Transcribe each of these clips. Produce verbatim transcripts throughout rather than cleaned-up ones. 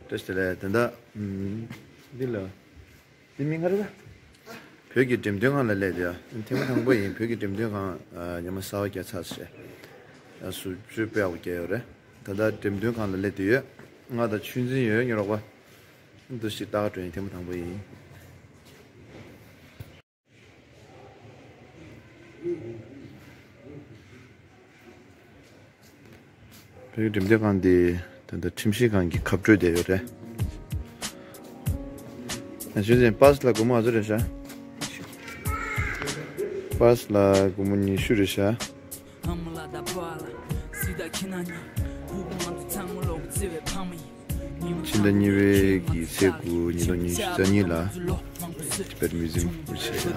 བཀྲ་ཤིས་བདེ་ལེགས། ད་ལྟ་ཨམ། འདི་ལ། འདི་མིང་ག་རེ་ད། བོད་ཀྱི་འགྲེམས་སྟོན་ཁང་ལ་སླེབས་ཡོད། ཐེངས་མ་དང་པོ་ཡིན། བོད་ཀྱི་འགྲེམས་སྟོན་ཁང་ཨ། ཉི་མ་གསར་པ་བརྒྱབ་ཚར་བྱས། ཨ། ཟུར་ཕྱོགས་དཔེ་ཡག་པོ་བརྒྱབ་ཡོད་རེད། ད་ལྟ་འགྲེམས་སྟོན་ཁང་ལ་སླེབས་བསྡད་ཡོད། ང་དང་ཆོས་འཛིན་ཡོད། ཉེ་རོགས་པ། འདུག་སེ་ལྟ་ག་འགྲོ་ཡིན། ཐེངས་མ་དང་པོ་ཡིན། བོད་ཀྱི་འགྲེམས་སྟོན་ཁང་འདི་ད་ལྟ་ཁྲིམས་ཞིབ་ཁང་གི་ཁ་སྤྲོད་བསྡད་ཡོད་རེད། ཨ། ཆོས་འཛིན། པཱ་སི་ལ་སྒོར་མོ་ག་ཚོད་རེད་ཤག་པཱ་སི་ལ་སྒོར་མོ་ཉི་ཤུ་རེད་ཤག་ཕྱི་ཟླ་གཉིས་པའི་གི་ཚེས་དགུ་ཉིས་སྟོང་ཉི་ཤུ་རྩ་གཉིས་ལ་Tibet Museum སྐུ་ཚེ་ལ།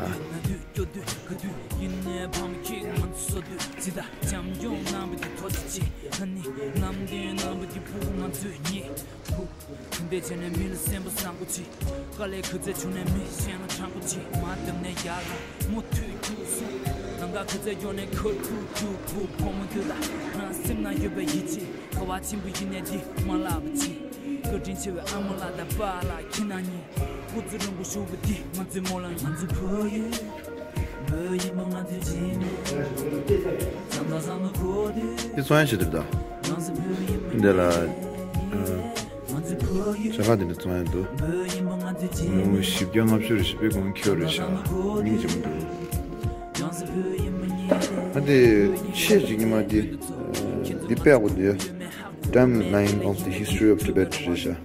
འདི་བཙོང་ཡ་བྱེད་འདུག་ད། འདི་ལ། ཨ། ཇ་ཁང་འདི་འདྲ་བཙོང་ཡ་འདུག་ལོ་བཞི་བརྒྱ་ལྔ་བཅུ་རེ་བཞི་བའི་གོང་ཁྱེར་རེ་བཞག་སྙིང་རྗེ་མོ་འདུག་ཨ། འདི་ཆེ་ཅིག་ཉི་མ་འདི། ཨ། འདི་དཔེ་ཡག་པོ་འདུག Timeline of the History of Tibet རེད་ཤག་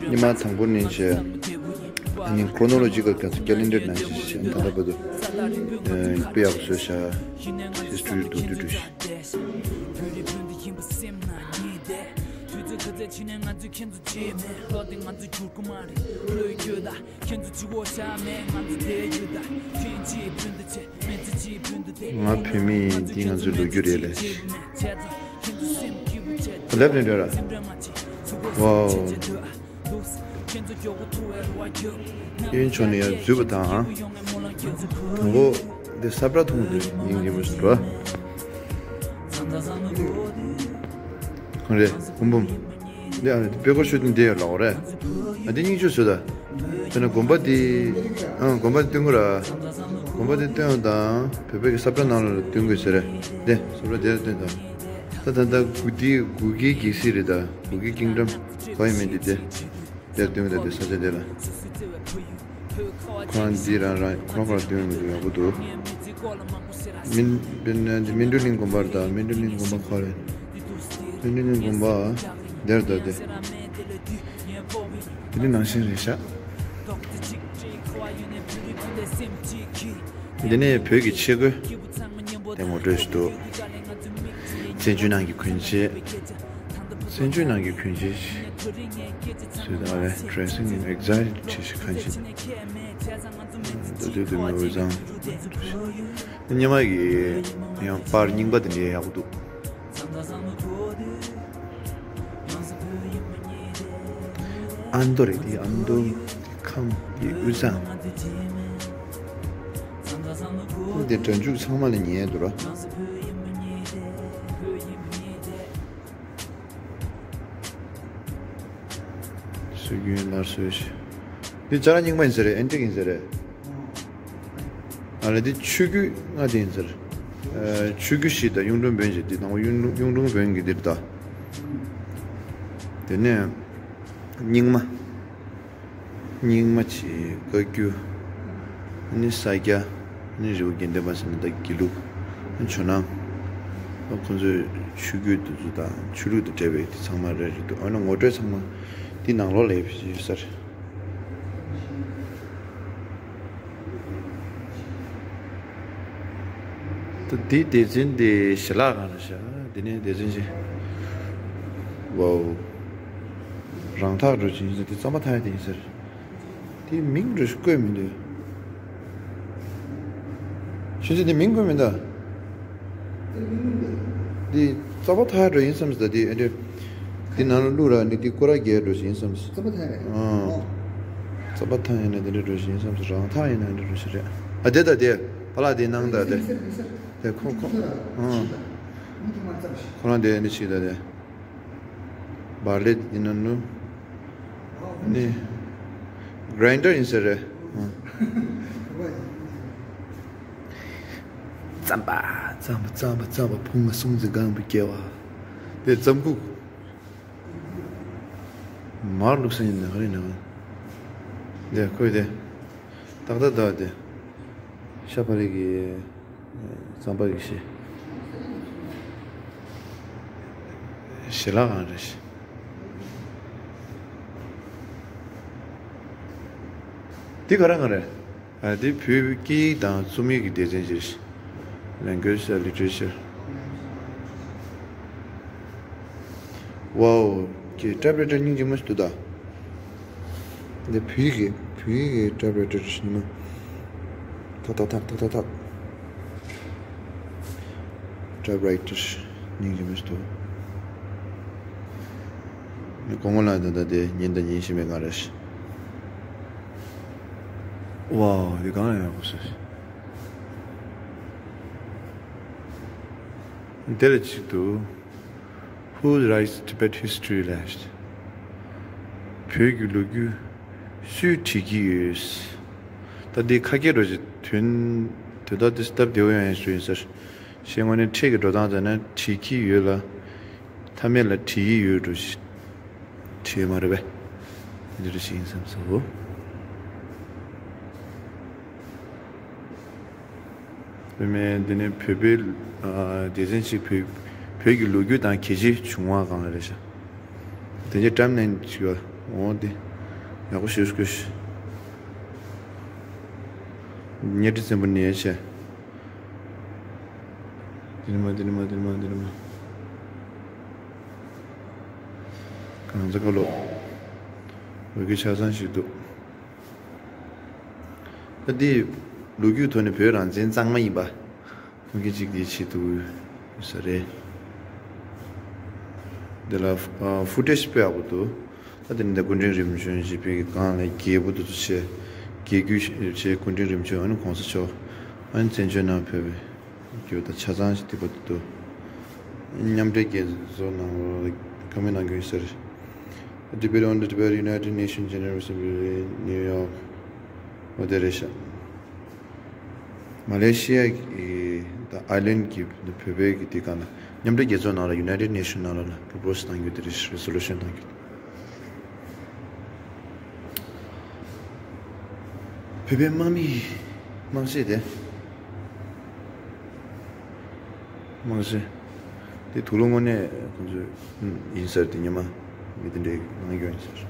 ཉི་མ་དང་པོ་ནས་བྱས། ཨ་ནི་chronological ག་ཚོད་calendar ནང་བཞིན་བྱས་ད་ལྟ་བར་དུ། ཨ། དཔེ་ཡག་པོ་བཟོས་ཤག History མདོར་བསྡུས་འདྲ་ཞིག་ང་བོད་མི་ཡིན། འདི་ང་ཚོའི་ལོ་རྒྱུས་རེད་ལས། ལེབ་ནས་འགྲོ་ར། ཝའོ། གཡོན་ཕྱོགས་ནས་ཡར་འཛུལ་བ་དང་། དང་པོ་འདི་ས་བཀྲ་མཐོང་དུས་སྙིང་རྗེ་མོ་ཞིག་འགྲོ། གང་རེད། འབུམ་འབུམ། འདི་ཨ་ནི་དཔེ་སྐོར་ཤོད་དུས་འདི་ཡོད་ལ་འོ་རེད། ཨ་འདི་སྙིང་རྗེ་བཟོས་ད། དཔེར་ན་དགོན་པ་འདི། ཨང་། དགོན་པ་འདི་སྟོན་དགོས་ར། དགོན་པ་འདི་སྟོན་དང་བོད་པའི་གི་ས་བཀྲ་ནང་ལ་སྟོན་དགོས་ཟེར་རེད། འདི་ས་བཀྲ་འདིར་སྟོན་དང་། ད་ད་ད་གུ་འདི་གུ་གེའི་གེགས་སེལ་རེད་ད། གུ་གེ་ཀིང་ཌམ་ག་ཡིན་མིན་འདི་དེ། དེར་སྟོན་གྱི་འདུག་དེ་ས་ཆ་དེ་ལ། ཁོ་རང་འདི་རང་རང་ཁོ་རང་ཁོ་རང་སྟོན་གྱི་འདུག་ཡག་པོ་འདུག་མིན་དཔེར་ན་འདི་སྨིན་གྲོལ་གླིང་དགོན་པ་རེད་ད། སྨིན་གྲོལ་གླིང་དགོན་པ་ཁོ་རེད། སྨིན་གྲོལ་གླིང་དགོན་པ་དེར་ད་དེ། དེ་ནི་ནང་བཞིན་རེད་ཤག་འདི་ནི་བོད་ཀྱི་ཆས་གོས། དེ་ངོ་སྤྲོད་ཞུ་འདུག་བཙན་བྱོལ་ནང་གི་གོན་ཆས། བཙན་བྱོལ་ནང་གི་གོན་ཆས་ཞིག་བཟོས་དང་བས། Dressing in exile བྲིས་ཤིག་གང་ཞིག་ད་དུས་དུ་མི་འོས་ཙང་། སྙེ་མ་གི་ཡང་པར་རྙིང་པ་དེ་འདྲའི་ཡག་པོ་འདུག་ཨ་མདོ་རེད་དེ། ཨ་མདོ་ཁམས་ཀྱི་དབུས་གཙང་། འདི་སྒྲ་འཇུག་ཚང་མ་ལ་ཉན་འདུག་ར། སྲོལ་རྒྱུན་སླར་གསོའི་ཞིང་། འདི་ཅ་ལག་རྙིང་པ་ཡིན་ས་རེད། ཨན་ཊིག་ཡིན་ས་རེད། ཨ་ལ་འདི་ཆོས་བརྒྱུད་ལྔ་དེ་ཡིན་ས་རེད། ཨ། ཆོས་བརྒྱུད་བཞི་དང་གཡུང་དྲུང་བོན་བཞི། འདི་དང་པོ་གཡུང་གཡུང་དྲུང་བོན་གྱི་འདིར་ད། དེ་ནས་རྙིང་མ། རྙིང་མ་བྱས་བཀའ་བརྒྱུད། ཨ་ནི་ས་སྐྱ། ཨ་ནི་རི་བོ་དགེ་ལྡན་པ་ཟེར་ན་ད་དགེ་ལུགས། ཨ་ནི་ཇོ་ནང་། ཨ་ཁོ་ཚོའི་ཆོས་བརྒྱུད་དེ་ཚོ་དང་ཆོས་ལུགས་དང་འབྲེལ་བའི་དེ་ཚང་མ་རེད་རེད་འདུག་ཨ་ནི་ངོ་སྤྲོད་ཚང་མ་འདི་ནང་ལོགས་ལ་ཡོད་ས་རེད། ད་འདི་སྡེ་ཚན་འདི་ཞལ་ལག་ཁང་རེད་ཤག་འདི་ནས་སྡེ་ཚན་ཅིག་ཝའོ། རང་འཐག་འགྲོ་ཆེན་འདི་རྩམ་པ་འཐག་ཡ་དེ་ཡིན་ཟེར། དེ་མིང་འདྲ་ཞིག་བཀོད་མི་འདུག་ཆུ་ཚོད་དེ་མིང་བཀོད་མི་འདུག་འདི་རྩམ་པ་འཐག་འགྲོ་ཡིན་བསམ་ཟེར། དེ་ཨེ་འདྲ། འདི་ནང་ལ་བླུགས་ར་ནི་འདི་སྐོར་ར་རྒྱག་འགྲོ་ཞིག་ཡིན་བསམ་ཟེར། རྩམ་པ་འཐག་རེད། ཨང་། རྩམ་པ་འཐག་ཡིན་ན་དེ་འདྲ་འགྲོ་ཞིག་ཡིན་བསམ་ཟེར། རང་འཐག་ཡིན་ན་འདི་འགྲོ་ཞིག་རེད། ཨ་དེ་ད་དེ་བ་ལ་དེ་ནང་ད་དེ། དེ་ཁོ་ཁོ། ཨང་། ཁོ་རང་དེ་ནི་ཆི་ད་དེ། བར་ལེ་དེ་ན་ནུ། ནི། གྷི་རའིན་ཌར་ཡིན་ས་རེད། རྩམ་པ་རྩམ་པ་རྩམ་པ་རྩམ་པ་ཕུང་བ་སྲུང་བརྩི་གང་བུ་སྐྱེ་བ། དེ་རྩམ་ཁུག་མར་བླུགས་ས་ཡིན་ན་ག་རེ་ན། དེ་ཁོས་དེ། ཏག་ཏག་ཏག་དེ། ཤ་བ་རི་གི་རྩམ་པ་གི་ཤི། ཞལ་ལག་གང་རེད་ཤི། འདི་ག་རང་ག་རེད། ཨ་འདི་བོད་སྐད་ཡིག་དང་རྩོམ་ཡིག་གི་སྡེ་ཚན་ཅིག་རེད་ཤི། Language and Literature། ཝའོ། ཀྱི་ཊའིབ་རའི་ཊར་སྙིང་རྗེ་མོ་ཞིག་འདུག་ད། འདི་བོད་ཡིག་གི་བོད་ཡིག་གི་ཊའིབ་རའི་ཊར་ཞིག་ནི་མ། ཐག་ཐག་ཐག་ཐག་ཐག་ཐག་ཊའིབ་རའི་ཊར་སྙིང་རྗེ་མོ་ཞིག་འདུག་ནི་སྐུ་ངོ་ལགས་ད་ལྟ་དེ་ཉན་དང་ཉན་བཞིན་པའི་ང་རེད་ཤི། ཝའོ་འདི་གང་ཡང་ཡག་པོ་ཟེར། དེ་ལ་གཅིག་ཏུ། Who writes Tibet history last? བོད་ཀྱི་ལོ་རྒྱུས་སུས་བྲིས་ཀྱི་ཡོད། ད་འདི་ཁ་སྐད་འགྲོ་ཞིག་དོན་དོན་དག་དེ་སྟབས་བདེ་བོ་ཡང་ཡང་ཞུ་ཡིན་ཟེར། ཞེས་དངོས་གནས་ཁྲིད་ཀྱི་འགྲོ་སྟངས་ཙམ་ན་བྲིས་ཀྱི་ཡོད་ལ། མཐའ་མེད་ལ་བྲིས་ཀྱི་ཡོད་འགྲོ་ཞིག་བྲིས་མ་རེད་པས། འདི་འདྲ་ཞིག་ཡིན་བསམ་སོ། བུད་མེད་འདི་ནི་བོད་པའི་ཨ་སྡེ་ཚན་གཅིག་བོད་བོད་ཀྱི་ལོ་རྒྱུས་དང་གལ་ཆེའི་བྱུང་བ་གང་ལ་རེད་ཤག་དེ་རྗེས་ཊའིམ་ལའིན་ཞིག་ཡོད། འོ་དེ་ཡག་པོ་ཞེ་པོ་ཞིག་གཉའ་ཁྲི་བཙན་པོ་ནས་བྱས། འདི་ནི་མ་འདི་ནི་མ་འདི་ནི་མ་འདི་ནི་མ། གང་ཚ་ཁ་ལོ། ལོ་རྒྱུས་ཆ་ཚང་ཞིག་འདུག་ད་འདི་ལོ་རྒྱུས་ཐོག་ནས་བོད་རང་བཙན་གཙང་མ་ཡིན་པ། མཐོང་གི་གཅིག་དེའི་ཆེད་དུ་ས་རེད། འདི་ལ་ཨ་ཧྥུ་ཊེཇ་དཔེ་ཡག་པོ་འདུག་ད་དེ་ནི་འདི་སྐུ་ཕྲེང་རིམ་བྱོན་ཞེས་པའི་སྒང་ལ་རྒྱལ་པོ་དེ་ཚོ་བྱས། རྒྱལ་བརྒྱུད་བྱས་སྐུ་ཕྲེང་རིམ་བྱོན་ཨ་ནི་གོང་ས་མཆོག་ཨ་ནི་བཙན་བྱོལ་ནང་ཕེབས་པའི་རྒྱུ་དང་ཆ་ཚང་ཞིག་དེ་པ་འདུག་མཉམ་འབྲེལ་རྒྱལ་ཚོགས་ནང་ལ་ཀ་མེན་གནང་རྒྱུ་ཡིན་ཟེར། Debate on the Tibet United Nations General Assembly New York འོ་དེ་རེད་ཤག་མ་ལེ་ཤི་ཡ་གི་དང་ཨའི་ལན་གྱི་བོད་པའི་གི་དེ་ག་ན་མཉམ་འབྲེལ་རྒྱལ་ཚོགས་ནང་ལ་United Nation ནང་ལ་ལ་པོ་རོ་པོ་སི་གཏང་རྒྱུ་དེ་རེད། རེ་སོ་ལུ་ཤན་གཏང་རྒྱུ་དེ། བོད་པའི་དམག་མིའི་དམག་རྗེས་དེ། དམག་རྗེས། དེ་དུག་ལོག་དངོས་གནས་ཁོང་ཚོས་ཡིན་ཟེར་དེ་ཉི་མ་མི་དེ་འདྲའི་ནང་སྐྱོན་ཡིན་ཟེར།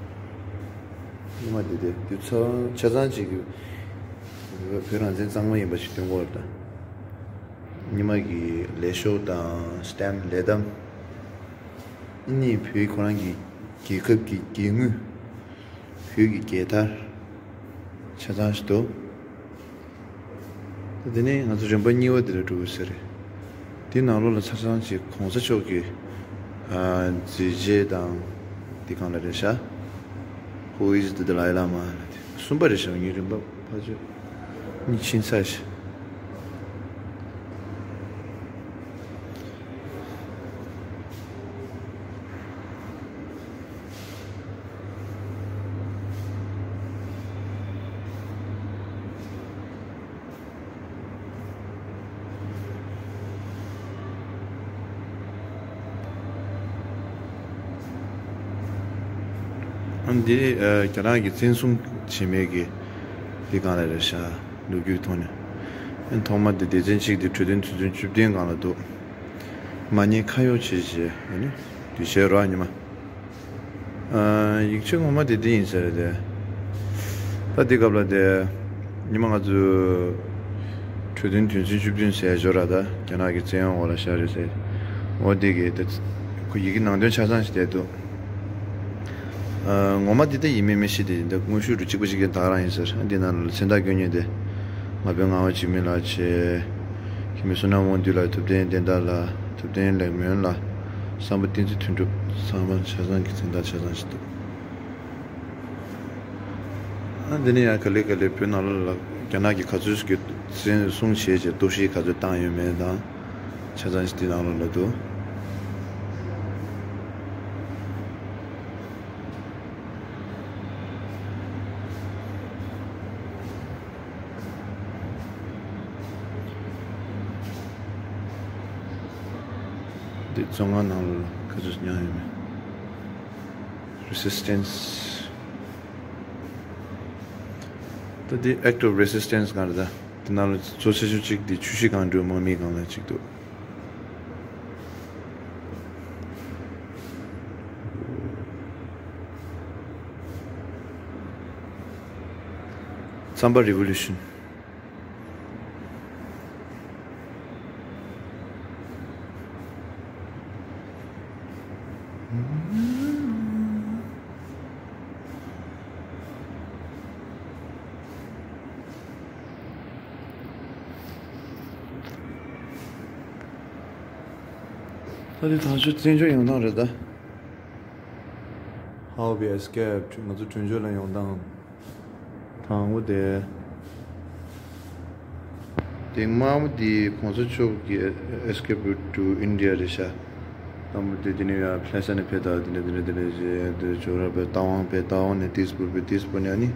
ཉི་མ་དེ་དེ་དུས་ཚང་ཆ་ཚང་གཅིག་གི་བོད་རང་བཙན་གཙང་མ་ཡིན་པ་ཞིག་སྟོན་གོ་རེད་ད། ཉི་མ་གི་ལས་ཤོག་དང་སི་ཊེམ་ལས་གཏམ། ཨ་ནི་བོད་ཁོ་རང་གི་རྒྱལ་ཁབ་ཀྱི་རྒྱལ་དངུལ། བོད་ཀྱི་རྒྱལ་དར། ཆ་ཚང་ཞིག་འདུག་ད་དེ་ནས་ང་ཚོ་རིམ་པ་གཉིས་པ་དེ་ལ་འགྲོ་དགོས་ས་རེད། དེའི་ནང་ལོགས་ལ་ཆ་ཚང་ཞིག་གོང་ས་མཆོག་གི་ཨ་མཛད་རྗེས་དང་དེ་གང་ལ་རེད་ཤག Who is the Dalai Lama? གསུམ་པ་རེད་ཤག་ངའི་རིམ་པ་ཕལ་ཆེར་གཉིས་ཕྱིན་ཚར་ཤག་འདི་རྒྱ་ནག་གི་བཙན་བཟུང་བྱེད་མཁན་གྱི་འདི་གང་ལ་རེད་ཤག་ལོ་རྒྱུས་ཐོག་ནས། ཐོག་མ་འདི་སྡེ་ཚན་གཅིག་འདི་གྲོས་མཐུན་ཚོགས་ཆུང་བཅུ་བདུན་སྒང་ལ་འདུག་མ་ཉེས་ཁ་གཡོགས་བྱས་བྱས་ཨ་ནི་དུས་ཆེན་རོགས་ཉི་མ། ཡིག་ཆ་ངོ་མ་དེ་འདི་ཡིན་ས་རེད་དེ། ད་འདི་སྐབས་ལ་དེ། ཉི་མ་ང་ཚོས་གྲོས་མཐུན་དོན་ཚན་བཅུ་བདུན་ཟེར་འབྱོར་ར་ད་རྒྱ་ནག་གི་བཙན་གཡོག་འོག་ལ་བཞག་རེད་ཟེར། འོ་འདི་གི་དེ། ཁོ་ཡི་གེ་ནང་དོན་ཆ་ཚང་ཞིག་བསྡད་འདུག་ངོ་མ་འདི་ལྟ་ཡིན་མིན་མི་ཤེས་དེ་ཡིན་ད་དངོས་ཤུགས་རུ་གཅིག་པ་གཅིག་རྐྱང་དག་རང་ཡིན་ཟེར་འདི་ནང་ལ་མཚན་རྟགས་བསྐྱོན་མཁན་དེ། མ་བོན་ངག་དབང་འཇིགས་མེད་ལགས་བྱས། ཁྱིམ་མི་བསོད་ནམས་དབང་འདུས་ལགས། ཐུབ་བསྟན་བསྟན་དར་ལགས། ཐུབ་བསྟན་ལེགས་སྨོན་ལགས། བསམ་པ་བསྟན་འཛིན་དོན་གྲུབ་ཚང་མ་ཆ་ཚང་གི་མཚན་རྟགས་ཆ་ཚང་ཞིག་འདུག་ཨ་འདི་ནས་ཡང་ག་ལེ་ག་ལེ་བོད་ནང་ལོགས་ལ་རྒྱ་ནག་གི་ག་ཚོད་ཀྱི་བཙན་བཟུང་བྱས་བྱས་གཏོར་བཤིག་ག་ཚོད་བཏང་ཡོད་མེད་དང་ཆ་ཚང་ཞིག་འདི་ནང་ལོགས་ལ་འདུག་འདི་བཙོན་ཁང་ནང་ལ་ག་ཚོད་མྱངས་ཡོད་མེད། Resistance། ད་འདི་act of resistance གང་རེད། ད་འདི་ནང་ལ་གཙོ་ཆེ་ཤོས་གཅིག་འདི་ཆུ་བཞི་སྒང་དྲུག་དམག་མི་སྒང་ལ་གཅིག་འདུག Tsamba Revolution། ད་དེ་དང་ཆུ་བཙན་བྱོལ་ཡོང་སྟངས་རེད་ད། How we escaped། ང་ཚོ་བྲོས་བྱོལ་ལ་ཡོང་སྟངས། དང་པོ་དེ། དེ་དམར་པོ་དེ་གོང་ས་མཆོག་གི་Escape Route to India རེད་ཤག་དང་པོ་དེ་དེ་ནས་ཡང་ལྷ་ས་ནས་ཕེབས་ད་དེ་འདྲ་དེ་འདྲ་དེ་འདྲ་བྱས་དེ་ཇོ་ར་ཕེབས། རྟ་དབང་ཕེབས། རྟ་དབང་ནས་ཏིས་པུར་ཕེབས། ཏིས་པུར་ནས་ཨ་ནི་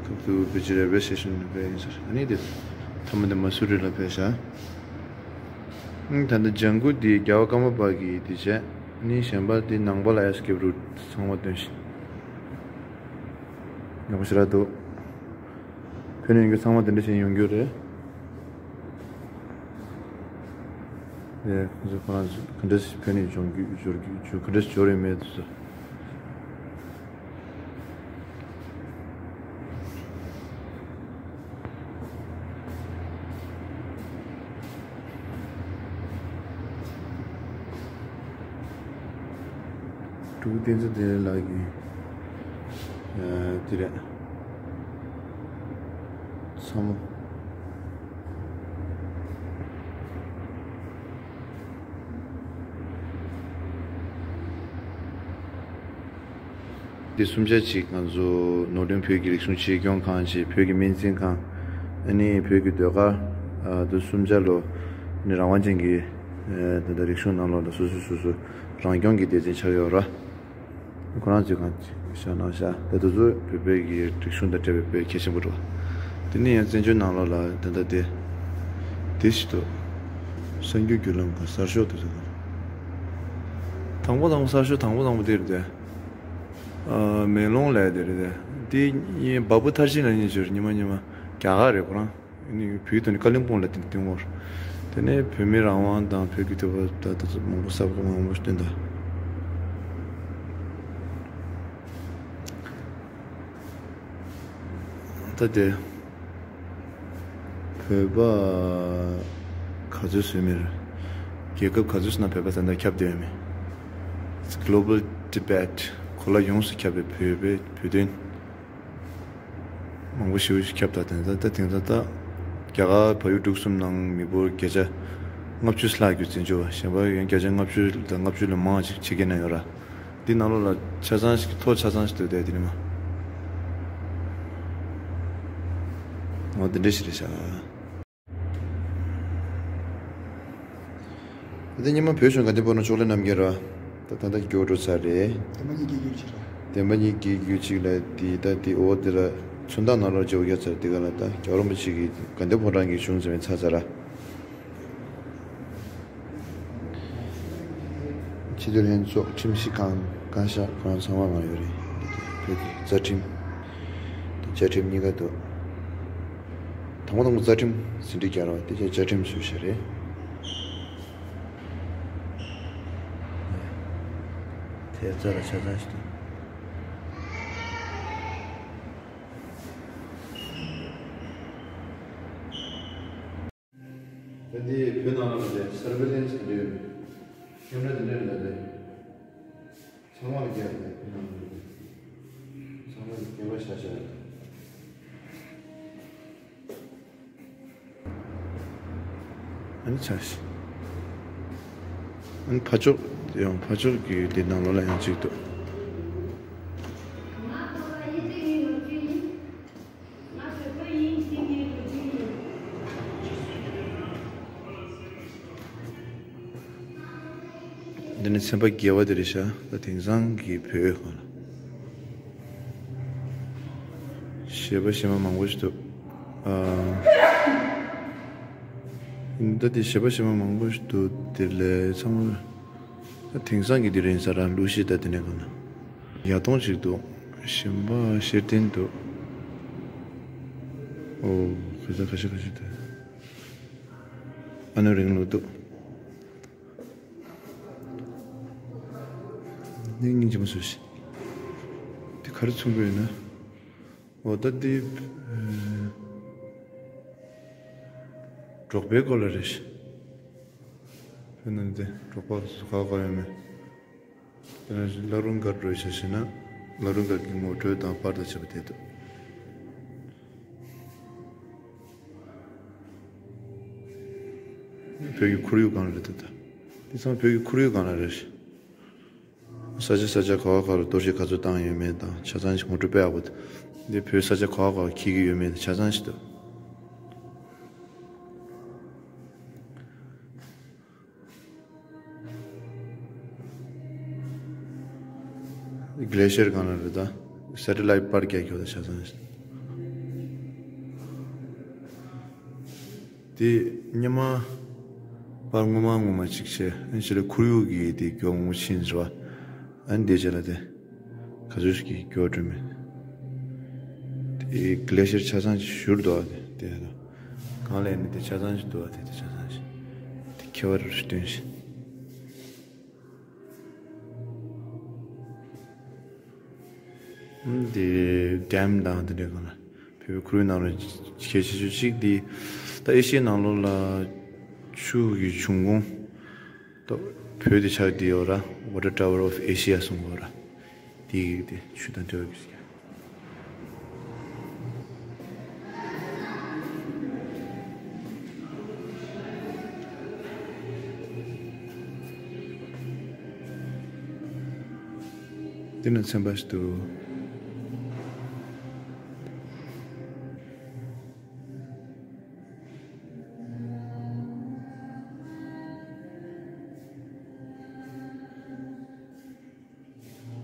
ཁབ་ཏུ་བེ་ཅི་རེལ་ཝེ་སི་ཊེ་ཤན་ཕེབས་ཡིན་ཟེར། ཨ་ནི་དེ་མཐའ་མ་དེ་མ་སུ་རི་ལ་ཕེབས་ཤག་ཨང་། ད་ལྟ་ལྗང་ཁུ་དེ་རྒྱལ་བ་ཀརྨ་པ་གི་དེ་བྱས། ཨ་ནི་གཞན་པ་དེ་ནང་པ་ལ་Escape Route ཚང་མ་སྟོན་ཤག་ཡག་པོ་ཞེ་དྲག་འདུག་ཕེབས་ནས་ཡོང་རྒྱུ་ཚང་མ་དེ་འདྲ་བྱས་ཡོང་རྒྱུ་རེད། ཨེ། ཁོང་ཚོ་ཁོ་རང་ཚོ་ག་འདྲ་ཞིག་ཕེབས་ནས་འབྱོར་རྒྱུ་འབྱོར་རྒྱུ་ག་འདྲ་ཞིག་འབྱོར་ཡོད་མེད་དེ་ཚོ། སྤྲུལ་སྐུ་བསྟན་འཛིན་བདེ་ལེགས་ལགས་ཀྱི་ཨ་དེ་རེད། ཚ་མོ། འདི་གསུམ་ཆ་གཅིག་ང་ཚོ་ནོར་དོན་བོད་ཀྱི་རིག་གཞུང་གཅེས་སྐྱོང་ཁང་བྱས། བོད་ཀྱི་སྨན་རྩིས་ཁང་། ཨ་ནི་བོད་ཀྱི་ཟློས་གར། ཨ་འདི་གསུམ་ཆ་ལོ་ནི་རང་དབང་ཅན་གྱི་ཨ་ད་ལྟ་རིག་གཞུང་ནང་ལོགས་ལ་སོ་སོ་སོ་སོ་རང་སྐྱོང་གི་སྡེ་ཚན་ཆགས་ཡོད་ར། ཁོ་རང་ཚོས་གང་བཞག་གནང་བཞག་ད་དེ་ཚོ་བོད་པའི་གི་རིག་གཞུང་དང་འབྲེལ་བའི་དཔེ་གལ་ཆེན་པོ་འདུག་དེ་ནས་ཡང་བཙན་བྱོལ་ནང་ལོགས་ལ་ད་ལྟ་དེ་དེ་ཞིག་འདུག་གསར་འགྱུར་བརྒྱུད་ལམ་ཁང་གསར་ཤོག་དེ་ཚོ་གང་། དང་པོ་དང་པོ་གསར་ཤོག་དང་པོ་དང་པོ་དེ་རེད་དེ། ཨ་མེ་ལོང་ལབ་དེ་རེད་དེ། དེ་ཡིན་བ་སྤུ་ཐར་ཕྱིན་ལ་ཉེ་ཞོར་ཉི་མ་ཉི་མ་རྒྱ་གར་རེད་ཁོ་རང་། ནི་བོད་དོན་ནི་ཀ་ལིམ་པོང་ལ་དེ་དེ་ངོར། དེ་ནས་བོད་མི་རང་དབང་དང་བོད་ཀྱི་ཐོབ་པ་ད་ལྟ་ཚོ་མང་པོ་གསར་པ་མང་པོ་བཏོན་ད། ད་དེ་བོད་པ་ག་ཚོད་བཟོས་མེད་རེད། རྒྱལ་ཁབ་ག་ཚོད་ཟེར་ན་བོད་པ་ད་ལྟ་ཁྱབ་བསྡད་ཡོད་མེད། It's global debate. གོ་ལ་ཡོངས་སུ་ཁྱབ་པའི་བོད་པའི་བོད་དོན། མང་པོ་ཞེ་པོ་ཞིག་ཁྱབ་བསྡད་དེ་ད་ལྟ་དེང་སང་ད་རྒྱ་གར་བལ་ཡུལ་འབྲུག་གསུམ་ནང་མི་འབོར་བརྒྱ་ཆ་ལྔ་བཅུ་ལྷག་རྒྱུ་བཙན་བྱོལ་བ་གཞན་པ་ཡང་བརྒྱ་ཆ་ལྔ་བཅུ་དང་ལྔ་བཅུ་ལས་མང་ཞིག་ཕྱི་རྒྱལ་ན་ཡོད་ར། འདི་ནང་ལོགས་ལ་ཆ་ཚང་ཞིག་མཐོ་ཆ་ཚང་ཞིག་འདུག་དེ་དེ་ནི་མ། འོ་དེ་འདྲ་ཞིག་རེད་ཤག་ད་ལྟ་ཉི་མ་བོད་གཞུང་དགའ་ལྡན་ཕོ་བྲང་ཕྱོགས་ལས་རྣམ་རྒྱལ་ར། ད་ད་ལྟ་སྐྱོ་བྲོ་ཚར་རེད། བདེན་པ་གཉིས་ཀྱི་རྒྱུད་ཅིག་ར། བདེན་པ་གཉིས་ཀྱི་རྒྱུད་ཅིག་ལ་དེ་ད་དེ་འོ་དེ་ལ་ཚོན་མདངས་ནང་ལོགས་བརྗེ་བོ་རྒྱག་ཚར་དེ་ག་ལ་ད་རྒྱལ་བ་རིན་པོ་ཆེ་གི་དགའ་ལྡན་ཕོ་བྲང་གི་གཞུང་ཟེར་བའི་ཚར་ཚར་ར། སྤྱི་འཐུས་ལྷན་ཚོགས་ཁྲིམས་ཞིབ་ཁང་བཀའ་ཤག་ཁོ་རང་ཚང་མ་གང་ཡོད་རེད། བོད་ཀྱི་རྩ་ཁྲིམས་དང་བཅའ་ཁྲིམས་གཉིས་ཀ་འདུག་དང་པོ་དང་པོ་རྩ་ཁྲིམས་ཟིན་བྲིས་རྒྱག་རོགས་དེ་རྗེས་བཅའ་ཁྲིམས་བཟོས་བཞག་རེད། དེ་རྩ་ལ་ཆ་ཚང་ཞིག་འདུག་ད་འདི་བོད་ནང་ལ་མ་བྱས་སར་ཝེ་ལེན་སི་གི་འདྲ་ཡོད། ཁེམ་ར་འདི་འདྲ་ཡོད་ད་དེ། ཚང་མ་ལ་རྒྱག་དེ་བོད་ནང་ལ། ཚང་མ་ལ་སྐྱེལ་མ་བྱ་བྱ། ཨ་ནི་ཆ་ཤི། ཨ་ནི་ཕ་ཕྱོགས་ཡང་ཕ་ཕྱོགས་ཀྱི་དེ་ནང་ལོགས་ལ་ཡང་གཅིག་འདུག་འདི་ནི་ཚན་པ་བརྒྱད་པ་དེ་རེད་ཤག་ད་དེང་སང་གི་བོད་ཡིག་སྒང་ལ། གཞས་པ་གཞས་མ་མང་པོ་ཞིག་འདུག་ཨ། ད་དེ་གཞས་པ་གཞས་མ་མང་པོ་ཞིག་འདུག་དེ་ལས་ཚང་མ། དེང་སང་གི་དེ་རིང་ས་ར་ལུ་ཤི་ད་དེ་ནས་གང་ན། ཡ་ཏོང་ཅིག་འདུག་ཞིམ་པ་ཤེར་ཏན་འདུག་ཨོ། ཁ་ཤས་ཁ་ཤས་ཁ་ཤས་འདུག་ཨ་ནུ་རིང་ལུགས་འདུག་གཉིས་གཉིས་ཅི་མ་བཟོས་ཤིག་དེ་ག་རེ་མཚོན་གི་ཡོད་ན། འོ་ད་འདི། ཨེ། འབྲོག་པའི་སྐོར་ལ་རེད་ཤག་དཔེར་ན་འདི་འབྲོག་པ་ག་ག་ཡོད་མེད། དེ་ནས་བླ་རུང་སྒར་འགྲོ་བྱ་ཞེ་ན། བླ་རུང་སྒར་གྱི་ངོ་སྤྲོད་དང་པར་དང་བྱས་པ་དེ་འདུག་བོད་ཀྱི་ཁོར་ཡུག་སྒང་ལ་རེད་འདུག་ད་དེང་སང་བོད་ཀྱི་ཁོར་ཡུག་སྒང་ལ་རེད་ཤག་ས་ཆ་ས་ཆ་ག་བ་ག་རུ་གཏོར་བཤིག་ག་ཚོད་བཏང་ཡོད་མེད་དང་ཆ་ཚང་ཞིག་ངོ་སྤྲོད་སྤེལ་ཡག་པོ་འདི་བོད་ས་ཆ་ག་བ་ག་བ་འཁྱེར་གྱི་ཡོད་མེད་དང་ཆ་ཚང་ཞིག་འདུག་གླེ་ཤར་སྒང་ལ་རེད་ད། སེ་ཊི་ལའིཊ་པར་རྒྱག་རྒྱུ་ད་ཆ་ཚང་ཞིག་དེ་སྔོན་མ་པར་ངོ་མ་ངོ་མ་གཅིག་བྱས། ཨ་ནི་ཕྱི་ལ་ཁོར་ཡུག་གི་དེ་མགྱོགས་ངོ་ཕྱིན་རེད་བ། ཨ་ནི་དེ་རྗེས་ལ་དེ་ག་ཚོད་ཀྱི་མགྱོགས་འགྲོ་མེད། དེ་གླེ་ཤར་ཆ་ཚང་ཞིག་བཞུར་འདུག་བ། དེ་དེ་ལ་གང་ལས་ནི་དེ་ཆ་ཚང་ཞིག་འདུག་བ། དེ་དེ་ཆ་ཚང་ཞིག་དེ་ཁྱད་པར་རེ་སྟོན་ཞིག་འདི་ཌེམ་དང་དེ་འདྲའི་སྒང་ལ་བོད་པའི་ཁོར་ཡུག་ནང་ལ་གལ་ཆེ་ཤོས་གཅིག་འདི། ད་ཨེ་ཤི་ཡའི་ནང་ལོགས་ལ་ཆུ་གི་འབྱུང་ཁུངས་ད་བོད་དེ་ཆགས་བསྡད་ཡོད་ར། Water Tower of Asia གསུངས་ཡོད་ར། དེ་གི་དེ་ཆུ་དང་འབྲེལ་བ་གི་འདི་ནི་ཚན་པ་ཞིག་འདུག་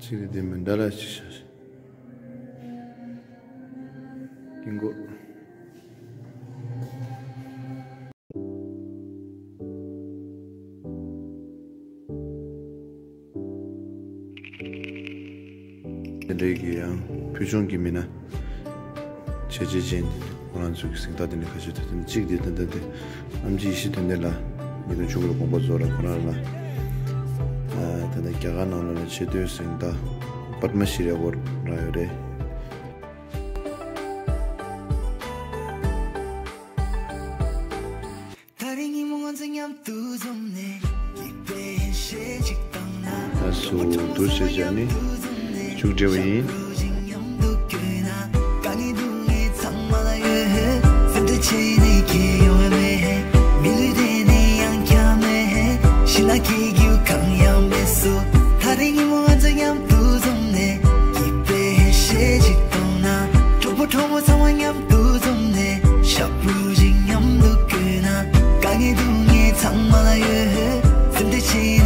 ཅིག་ནི་དེ་མི་འདྲ་ལ་ཅི་ཤ་ཤ། ཀིང་གོ། དེ་འདྲའི་གི་ཡང་ཕུལ་བྱུང་གི་མི་སྣ། བྱས་རྗེས་ཅན། ཁོ་རང་ཚོའི་གི་གཟེངས་རྟགས་དེ་འདྲ་ཁ་ཤས་ཐོབ། དེ་ནི་གཅིག་དེ་ད་ལྟ་དེ་ཨམ་ཆི་ཡེ་ཤེས་དོན་ལྡན་ལགས་ཉིས་སྟོང་བཅུ་དགུ་ལ་དགོངས་པ་རྫོགས་ར། ཁོ་རང་ལ་ཨ་ད་ལྟ་རྒྱ་གར་ནང་ལོགས་ལ་ཆེས་མཐོའི་གཟེངས་རྟགས་པདྨ་ཤྲི་ཨ་ཝཱརཌ་རག་ཡོད་རེད། ད་རེས་ཉིན་མོ་ང་ཚོ་མཉམ་དུ་འཛོམས་ནས། ཡིད་དཔེ་ཞེ་གཅིག་བཏང་ན། ད་སོ་དུར་བྱེད་བྱ་ནི་མཇུག་སྒྲིལ་བ་ཡིན། དཀའ་ངལ་སྡུག་བསྔལ་ཚང་མ་ལ་ཡོད། སེམས་ཁྲལ་བྱས་ནས་ཁྱེད་ཡོང་བ་མེད། མི་ལུས་དེ་ནས་ཡང་བསྐྱར་མེད། ཤི་ན་སྐྱེ་རྒྱུ་གང་ཡང་མེད་སོ། ད་རེས་ཉིན་མོ་ང་ཚོ་མཉམ་དུ་འཛོམས་ནས། ཡིད་དཔེ་ཞེ་གཅིག་བཏང་ན། གྲོགས་པོ་གྲོགས་མོ་ཚང་མ་མཉམ་དུ་འཛོམས་ནས། ཞབས་བྲོ་ཞིག་མཉམ་དུ་བརྐོས་ན། དཀའ་ངལ་སྡུག་བསྔལ་ཚང་མ་ལ་ཡོད། སེམས་ཁྲལ་བྱས་